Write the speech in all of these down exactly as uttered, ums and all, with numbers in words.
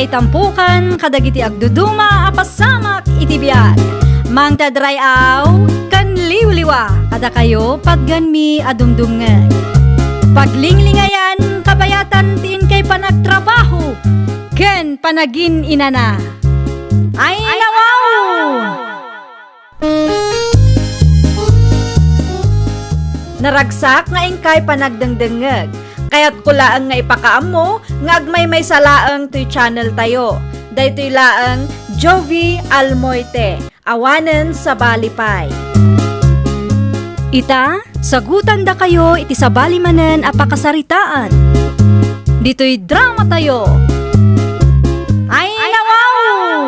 Itampukan kadagiti agduduma a pasamak iti biag. Mangted ray-aw ken liwliwa kadakayo patgenmi a dumdumngeg. Paglinglingayan kabayatan ti inkay panagtrabaho ken panagin-inana. Ay, nawaw! Naragsak nga inkay panagdengdengngeg. Kayatko laeng nga ipakaammo nga agmaymaysa laeng toy channel tayo. Daytoy laeng Jovie Almoite, awanen sabali pay. Ita, sagutandakayo iti sabali manen a pakasaritaan. Ditoy drama tayo. Ay, nawaw!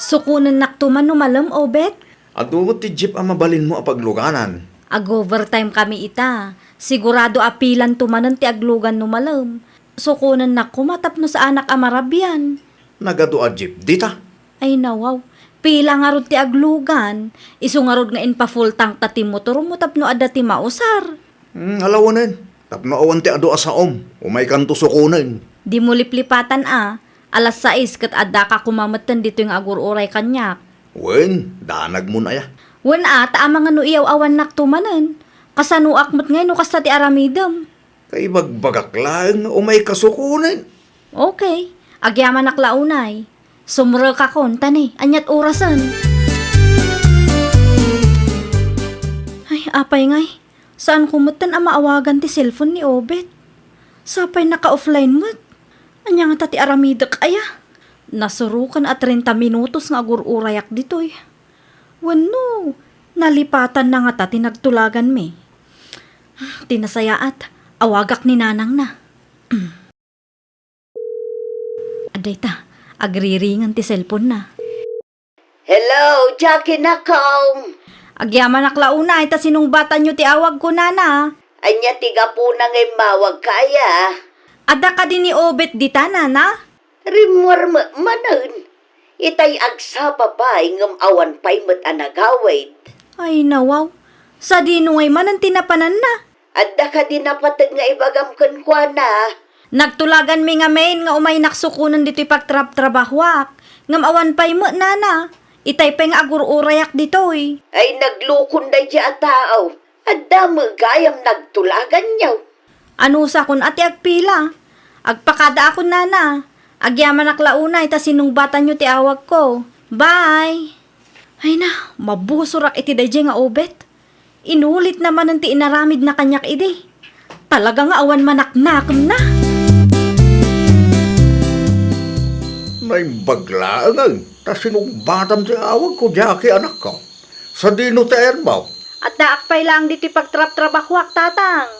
Sukonennakto man no malem, Obet? Adu met ti jeep a mabalinmo a pagluganan. Ag-overtime kami ita. Sigurado a pilanto manen ti aglugan no malem. Sukonennak koma tapno saanak a marabian. Nagadu a jeep dita? Ay, nawaw. Pila ngarud ti aglugan? Isu ngarud nga inpa-full tank ta ti motormo tapno adda ti mausar. Hmm, alawenen. Tapno awan ti adu a saom, umaykanto sukonen. Dimo liplipatan a. Alas sais ket addaka koma metten ditoy nga agur-uray kaniak. Wen, danagmon aya. Wen a, ta amangan no iyaw-awannakto manen. Kasanoak met ngay no kasta ti aramidem? Kaibagbagak laeng nga umayka sukonen. Okay. Agyamanak la unay. Sumrekakon, ta ne, aniat orasen? Ay, apay ngay. Saanko metten a maawagan ti cellphone ni Obet. Sapay naka-offline met. Ania ngata ti aramidek aya? Nasurokan a treinta minutos nga agur-urayak ditoy. Wenno, nalipatanna ngata ti nagtulaganmi. Ti nasayaat, awagak ni nanangna. Adda ita, agriringen ti cellphone-na. Hello, Jackie Nakong. Agyamanak la unay ta sinungbatanyo ti awagko, nana. Ania ti gapuna nga immawagka aya? Adda kadi ni Obet dita, nana? Rimmuar met manen. Itay agsapa pay ngem awan pay met a nagawid. Ay, nawaw. Sadino ngay manen ti napananna? Adda kadi napateg nga ibagam kenkuana? Nagtulaganmi ngamin nga umaynak sukonen ditoy pagtrabtrabahoak. Ngem awan pay met, nana. Itay pay nga agur-urayak ditoy. Ay, naglukon daydiay a tao. Adda met gayam nagtulaganyo. Anusakon a ti agpila? Agpakadaakon, nana. Agyamanak la unay ta sinungbatanyo ti awagko. Bye! Ay na, mabusorak iti daydiay nga Obet. Inulitna manen ti inaramidna kaniak idi. Talaga nga awan manaknakemna. Naimbag laengen ta sinungbatam ti awagko, Jackie, anakko. Sadino ti ayanmo? Addaak pay laeng ditoy pagtrabtrabahoak, Tatang.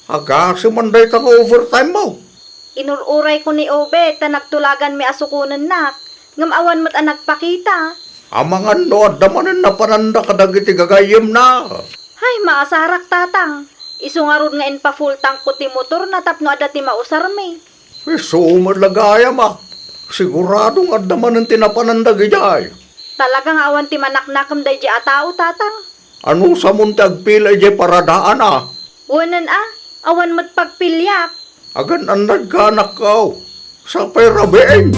Agasem man dayta nga overtime mo? Inur-urayko ni Obet ta nagtulaganmi a sukonennak, ngem awan met a nagpakita. Amangan no adda manen napananda kadagiti gagayyemna. Hay, maasarak, Tatang. Isu ngarud nga inpa-full tankko ti motorna tapno adda ti mausarmi. Isu met la gayam a. Sigurado nga adda manen ti napanan dagidiay. Talaga nga awan ti manaknakem daydiay a tao, Tatang. Anusamon ti agpila idiay paradaana? Wenen a, awan met pagpiliak. Agan-annadka, anakko. Sapay rabiin.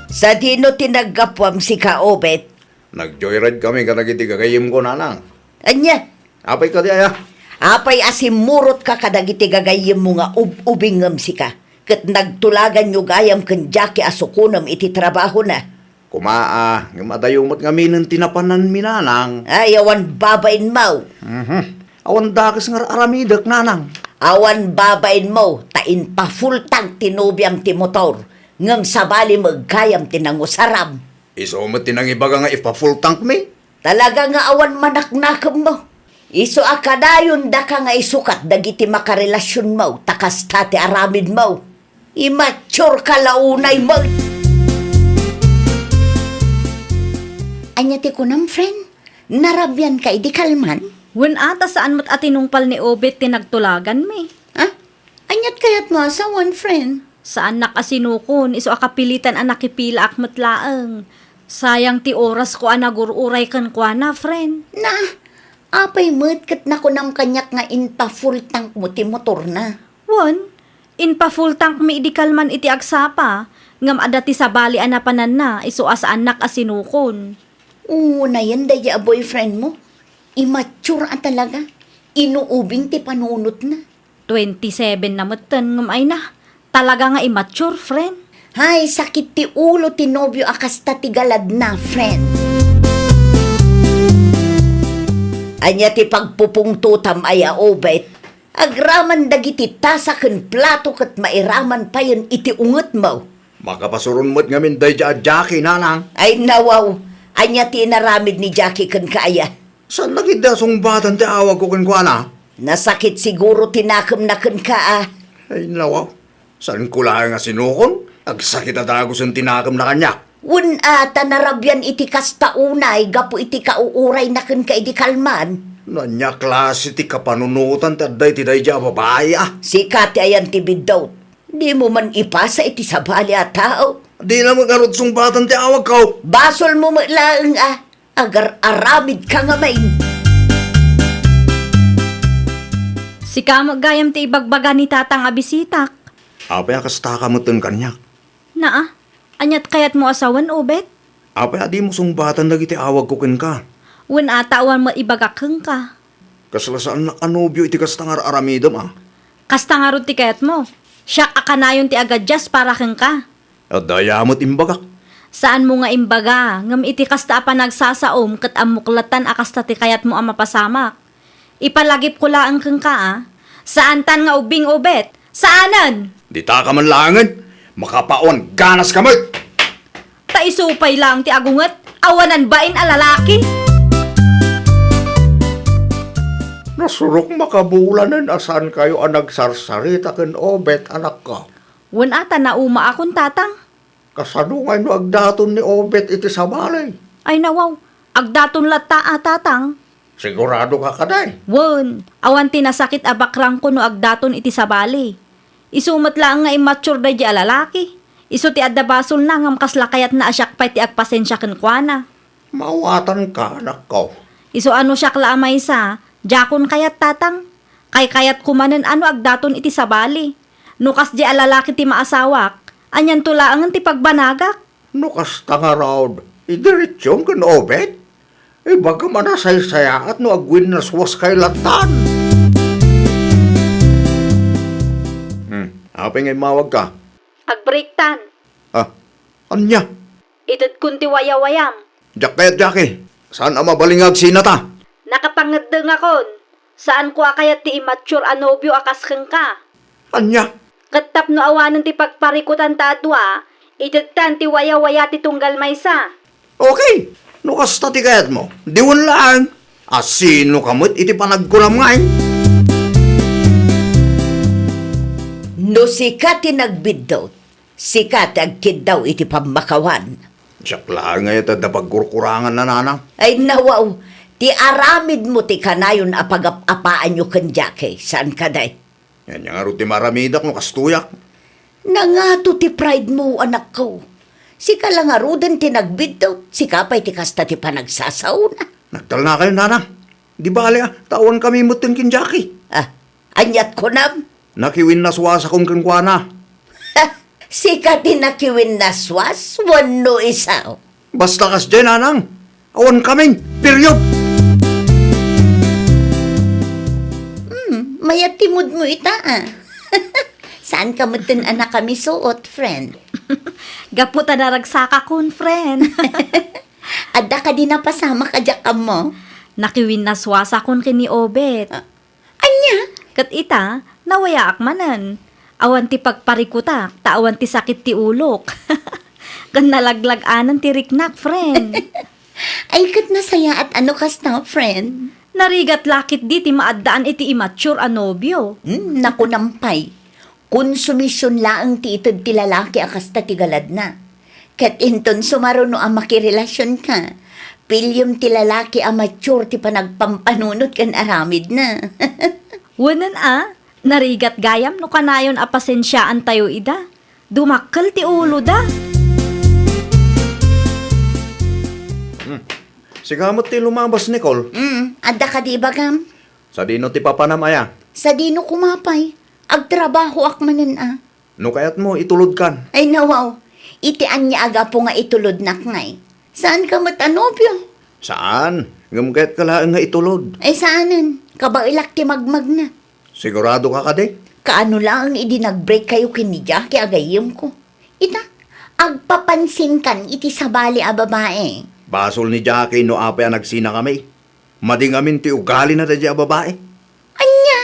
Sadino ti naggapuam sika, Obet? Nag-joyride kami kadagiti gagayyemko, nanang. Ania? Apay kadi aya? Apay a simmurotka kadagiti gagayyemmo nga ub-ubingngem sika, ket nagtulaganyo gayam ken Jackie a sukonem iti trabahona? Kumaa, ngem adayo met ngaminen ti napananmi, nanang. Ay, awan babainmo. Mhm. Awan dakes nga ar-aramidek, nanang. Awan babainmo, ta inpa-full tank ti nobiam ti motor, ngem sabali met gayam ti nangusaram. Isu met ti nangibaga nga ipa-full tankmi. Talaga nga awan manaknakemmo. Isu a kadayondaka nga isukat dagiti makarelasionmo ta kasta ti aramidmo. Immatureka la unay met. Ania ti kunam, friend? Narabianka idi kalman? Wen a, ta saan met a tinungpal ni Obet ti nagtulaganmi. Ha? Aniat kayatmo a sawen, friend? Saannak a sinukon, isu a kapilitan a nakipilaak met laeng. Sayang ti orasko a nagur-uray kenkuana, friend. Na, apay met ket nakunam kaniak nga inpa-full tankmo ti motorna? Wen, Inpa-full tank mi idi kalman iti agsapa, ngem adda ti sabali a napananna, isu a saannak a sinukon. Unayen daydi a boyfriend mo. Immature a talaga. Inuubing ti panunotna. Twenty-seven na metten, ngem ay na. Talaga nga immature, friend. Hay, sakit ti ulo ti nobio a kasta ti galadna, friend. Ania ti pagpupungtotam aya, Obet? Agraman dagiti tasa ken plato ket mairaman payen iti ungetmo. Makapasuron met ngamin daydi a Jackie, nanang. Ay, nawaw. Ania ti inaramid ni Jackie kenka aya? Saan dagiti a sungbatan ti awagko kenkuana? Nasakit siguro ti nakemna kenka, a. Ay, nawaw. Saanko laeng a sinukon? Agsakit a dagusen ti nakemna kaniak. Wen a, ta narabian iti kasta unay gapu iti kauurayna kenka idi kalman. No ania klase ti kapanunotan ti adda iti daydi a babai, a? Sika ti ayan ti biddut. Dimo man ipasa iti sabali a tao. Dina met ngarud sungbatan ti awagko. Basolmo met laeng, a. Agar-aramidka ngamin. Sika met gayam ti ibagbaga ni Tatang a bisitak. Apay a kastaka metten kaniak? Naa, aniat kayatmo a sawen, Obet? Apay a dimo sungbatan dagiti awagko kenka? Wen a, ta awan met ibagak kenka. Kasla saannak a nobio iti kasta nga ar-aramidem, a. Kasta ngarud ti kayatmo. Siak a kanayon ti agadias para kenka. Adda aya met imbagak? Saanmo nga imbaga, ngem iti kasta a panagsasaom ket ammok latta a kasta ti kayatmo a mapasamak. Ipalagipko laeng kenka, a. Saantan nga ubbing, Obet. Saanen! Ditaka man laengen. Makapawan ganaska met! Ta isu pay laeng ti agunget, awanan bain a lalaki. Nasurok makabulanen a saankayo a nagsarsarita ken Obet, anakko. Wen a, ta naumaakon, Tatang. Kasano ngay no agdaton ni Obet iti sabali? Ay, nawaw. Agdaton latta a, Tatang. Sigurado ka kadi? Wen, awan ti nasakit a bakrangko no agdaton iti sabali. Isu met laeng nga immature daydi a lalaki. Isu ti adda basolna ngem kasla kayatna a siak pay ti agpasensia kenkuana. Maawatanka, anakko. Isu a no siak la a maysa, diakon kayat, Tatang. Kaykayatko manen a no agdaton iti sabali. No kasdi a lalaki ti maasawak, anianto laengen ti pagbanagak? No kasta ngarud, idiretsom ken Obet. Ibagam a nasaysayaat no agwinnaswaskay lattan. Hmm, apay nga immawagka? Agbreaktan. Ah, ania? Itedkon ti wayawayam. Diak kayat, Jackie. Saan a mabalin nga agsinata? Nakapangeddengakon. Saanko a kayat ti immature a nobio a kas kenka. Ania? Ket tapno awanen ti pagparikutan ta a dua, itedtan ti wayawaya ti tunggal maysa. Okay. No kasta ti kayatmo, diwen laeng. A sinoka met iti panagkunam ngay? No sika ti nagbiddut, sika ti agkiddaw iti pammakawan. Siak laeng ngay ti adda pagkurkurangan, nanang. Ay, nawaw, ti aramidmo ti kanayon a pagap-apaanyo ken Jackie, saan kadi? Ania ngarud ti maaramidak no kastoyak? Nangato ti pride mo, anakko. Sika la ngaruden ti nagbiddut, sika pay ti kasta ti panagsasaona. Nagtalnakayo, nanang. Di bale, a, ta awankami metten ken Jackie. Ah, aniat kunam? Nakiwinnaswasakon kenkuana. Sika ti nakiwinnaswas wenno isu? Basta kasdiay, nanang. Awankamin. Period. Hmm, mayat ti moodmo ita, a. Saanka metten a nakamisuot, friend? Gapu ta naragsakakon, friend. Adda kadi napasamak a diak ammo? Nakiwinnaswasakon ken ni Obet. Ah, ania? Ket ita, nawayaak manen. Awan ti pagparikutak, ta awan ti sakit ti ulok. Ken nalaglag-anan ti riknak, friend. Ay, ket nasayaat a no kasta, friend. Narigat la ketdi ti maaddaan iti immature a nobio. Hmm, nakunam pay. Konsumision laeng ti ited ti lalaki a kasta ti galadna. Ket inton sumaruno a makirelasionka, piliem ti lalaki a mature ti panagpampanunot ken aramidna. Wenen a, narigat gayam no kanayon a pasensiaantayo ida. Dumakkel ti uloda. Hmm. Sika met ti lumabas, Nicole. Mm, adda kadi ibagam? Sadino ti papanam aya? Sadino koma pay? Agtrabahoak manen a. No kayatmo, itulodkan. Ay, nawaw. Iti ania a gapu nga itulodnak ngay? Saanka met a nobio? Saan. Ngem kayatka laeng nga itulod. Ay, saanen. Kabaelak ti magmagna. Siguradoka kadi? Kaano laeng idi nag-break kayo ken ni Jackie a gayyemko? Ita, agpapansinkan iti sabali a babae. Basol ni Jackie no apay a nagsinakami. Madi ngamin ti ugalina daydiay a babae. Ania?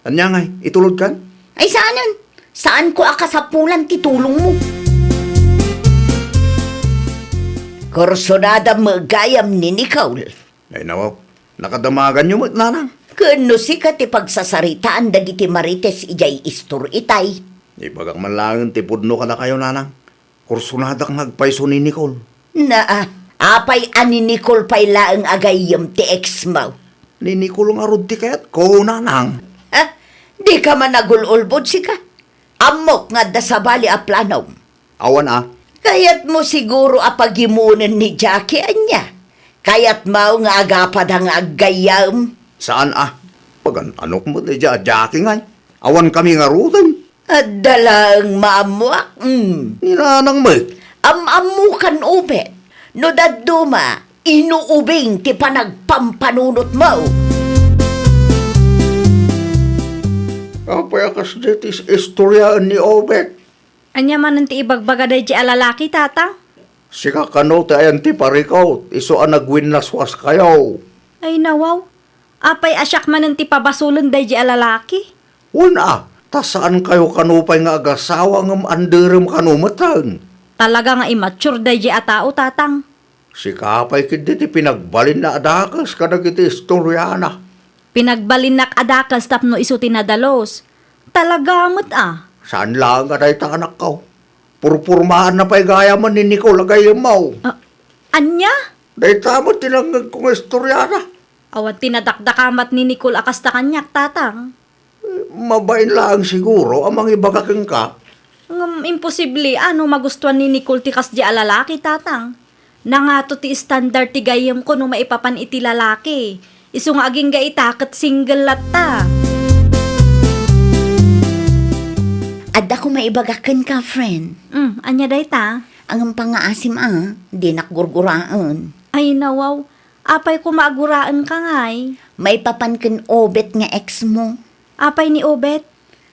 Ania ngay, itulodkan? Ay, saanen. Saanko a kasapulan ti tulongmo. Kursunada met gayam ni Nicole. Ay, nawaw. Nakadamaganyo met, nanang. Ken no sika ti pagsasaritaan dagiti marites idiay istor itay. Ibagak man laeng ti pudno kadakayo, nanang. Kursunadak nga agpayso ni Nicole. Naa, apay a ni Nicole pay laeng a gayyem ti ex mo? Ni Nicole ngarud ti kayatko, nanang. Ha? Dika man agul-ulbod sika? Ammok nga adda sabali a planom. Awan a. Kayatmo siguro a pagimonen ni Jackie, ania? Kayatmo nga agapada nga aggayyem? Saan a. Pagan-anok met daydiay a Jackie ngay. Awan kami ngaruden. Adda laeng maammoak, mm. Ni nanang met. Am-ammokan, Obet. No dadduma, inuubing ti panagpampanunotmo. Apay a kasdi ti is-, istoriaen ni Obet? Ania manen ti ibagbaga daydiay a lalaki, Tatang? Sika kano ti ayan ti parikut, isu a nagwinnaswaskayo. Ay, nawaw. Apay a siak manen ti pabasolen daydiay a lalaki? Wen a, ta saankayo kano pay nga agasawa ngem anderem kano metten. Talaga nga immature daydiay a tao, Tatang. Sika pay ketdi ti pinagbalinna a dakes kadagiti istoriana. Pinagbalinnak a dakes tapno isu ti nadalus. Talaga met a. Saan laeng a dayta, anakko. Purpurmaanna pay gayamen ni Nicole a gayyemmo. Ah, ania? Dayta met ti nangngegko nga istoriana. Awan ti nadakdakamat ni Nicole a kasta kaniak, Tatang. Mabain laeng siguro a mangibaga kenka. Ngem imposible a no magustuan ni Nicole ti kasdiay a lalaki, Tatang. Nangato ti standard ti gayyemko no maipapan iti lalaki. Isu nga agingga ita ket single latta. Adda koma ibagak kenka, friend. Mm, ania dayta? Ngem pangngaasim a, dinak gurguraen. Ay, nawaw. Apay koma a guraenka ngay? Maipapan ken Obet nga ex mo. Apay ni Obet?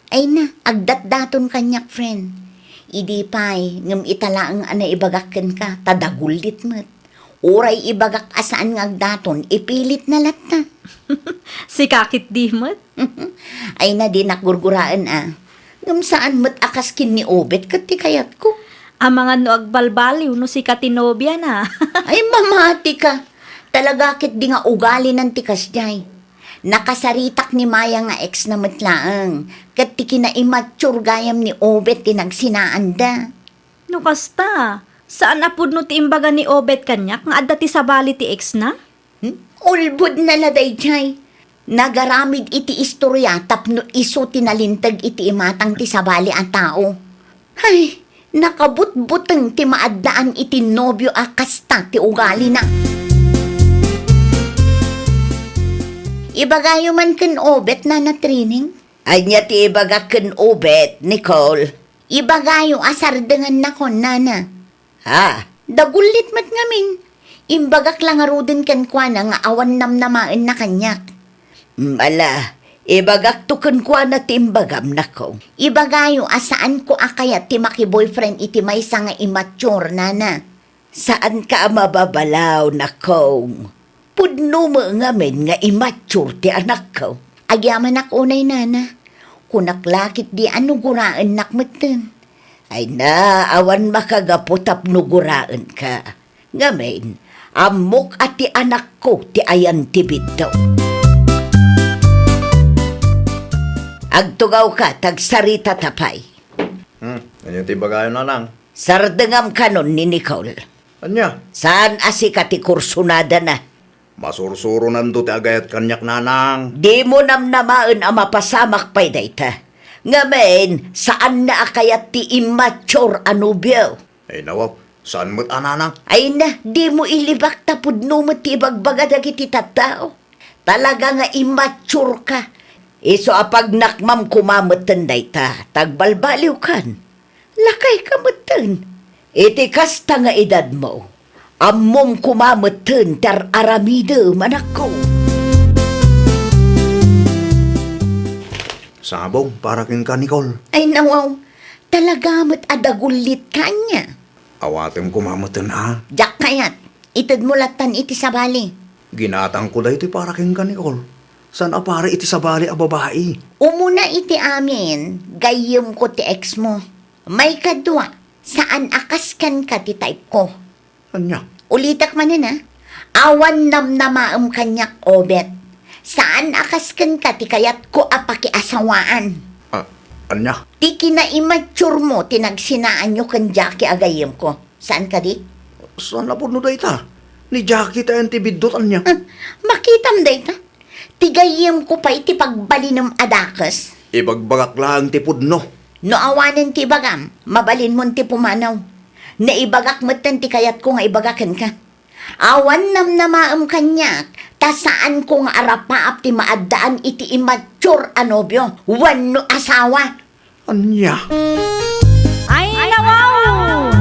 Ay na, agdatdaton kaniak, friend. Idi pay, ngem ita laeng a naibagak kenka, ta dagullit met. Uray ibagak a saan nga agdaton, ipilitna latta. Sika ketdi met? Ay na, dinak gurguraen a. Ngem saan met a kas ken ni Obet ket ti kayatko. Amangan no agbalbaliw no sika ti nobiana. Ay, mamatika. Talaga ketdi nga ugalinan ti kasdiay. Nakasaritak ni Maya nga ex na met laeng, ket ti kinaimmature gayam ni Obet ti nagsinaanda. No kasta, saan a pudno ti imbaga ni Obet kaniak nga adda ti sabali ti ex na? Hmm? Ulbodna la daydiay. Nagaramid iti istoria tapno isu ti nalinteg iti imatang ti sabali a tao. Hay, nakabutbuteng ti maaddaan iti nobio a kasta ti ugalina. Ibagayo man ken Obet, Nana Trining. Ania ti ibagak ken Obet, Nicole? Ibagayo a sardengannakon, Nana. Ha? Dagullit met ngamin. Imbagak la ngaruden kenkuana nga awan namnamaenna kaniak. Mm, ala, ibagakto kenkuana ti imbagam, nakong. Ibagayo a saanko a kayat ti makiboyfriend iti maysa nga immature, Nana. Saanka a mababalaw, nakong. Pudno met ngamin nga immature ti anakko. Agyamanak unay, Nana. Kunak la ketdi a no guraennak metten. Ay na, awan makagapu tapno guraenka. Ngamin, ammok a ti anakko ti ayan ti biddut. Agtugawka, ta agsaritata pay. Hmm, ania ti ibagayo, Nanang? Sardengam kanon ni Nicole. Ania? Saan a sika ti kursunadana. Masursuronanto ti agayat kaniak, Nanang. Dimo namnamaen a mapasamak pay dayta. Ngamin, saanna a kayat ti immature a nobio. Ay, nawaw, saan met a, Nanang? Ay na, dimo ilibak ta pudno met ti ibagbaga dagiti tattao. Talaga nga immature ka. Isu a pagnakmam koma metten dayta, ta agbalbaliwkan. Lakayka metten. Iti kasta nga edadmo, ammom koma metten ti ar-aramidem, anakko. Sabong para kenka, Nicole. Ay, nawaw. Talaga met a dagullitka ania. Awatem koma metten, a. Diak kayat. Itedmo lattan iti sabali. Ginatangko daytoy para kenka, Nicole. Saan a para iti sabali a babai. Umuna iti amin, gayyemko ti ex mo. Maikadua, saan a kas kenka ti type ko. Ania? Ulitek manen, a. Awan namnamaem kaniak, Obet. Saan a kas kenka ti kayatko a pakiasawaan. A, ania? Ti kinaimmature mo ti nagsinaanyo ken Jackie a gayyemko. Saan kadi? Saan a pudno dayta? Ni Jackie ti ayan ti biddut, ania? Ah, makitam dayta. Ti gayyemko pay ti pagbalinem a dakes. Ibagbagak laeng ti pudno. No awanen ti ibagam, mabalinmon ti pumanaw. Naibagak metten ti kayatko nga ibaga kenka. Awan namnamaem kaniak, ta saanko nga arapaap ti maaddaan iti immature a nobio wenno asawa. Ania? Ay, nawaw!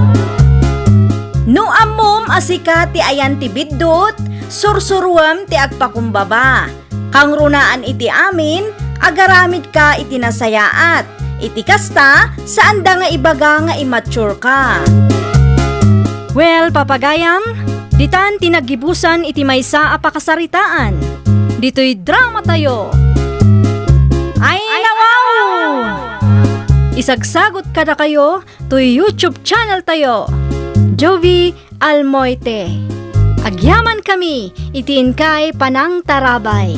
No ammom a sika ti ayan ti biddut, sursuruem ti agpakumbaba. Kangrunaan iti amin, agaramidka iti nasayaat. Iti kasta, saanda nga ibaga nga immature ka. Well, papagayam, ditan ti naggibusan iti maysa a pakasaritaan. Ditoy drama tayo. Ay, nawaw! Isagsagot kadakayo toy YouTube channel tayo, Jovie Almoite. Agyaman kami iti inkay panangtarabay.